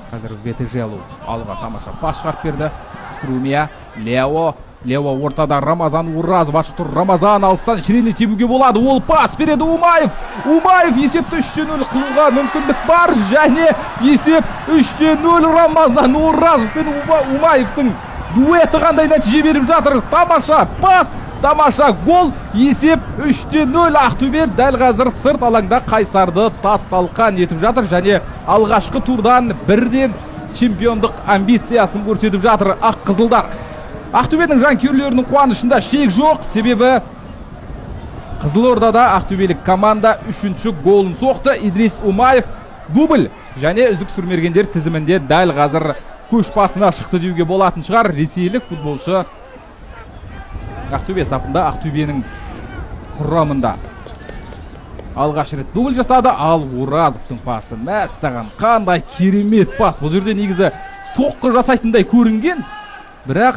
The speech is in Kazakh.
Қазір Ветежелу алға тамаша пас шығарып берді. Струмия, Лео. Лео ортада, Рамазан Уразов ашық тұр. Рамазан алыстан шірене тебуге болады. Ол пас береді Умаев. Умаев есепті 3-0 қылуға мүмкіндік бар. Және есеп 3-0. Рамазан Уразов пен Умаевтың дуэті қандай нәтиже беріп жатыр. Тамаша пас, тамаша гол. Есеп 3-0. Ақтөбе дәл қазір сырт алаңда Қайсарды тас талқан етіп жатыр. Және алғашқы турдан бірден чемпиондық амбициясын көрсетіп жатыр ақ қызылдар. Ақтөбенің жанкүйерлерінің қуанышында шек жоқ, себебі Қызылордада ақтөбелік команда 3-ші голын соқты. Идрис Умаев дубль және үздік сұрмергендер тізімінде дәл қазір көш басына шықты деуге болатын шығар. Ресейлік футболшы Ақтөбе сапында, Ақтөбенің құрамында алғаш рет дубль жасады. Ал Уразовтың пасы, мәссаған, қандай керемет пас! Бұл жерде негізі соққы жасайтындай көрінген, бірақ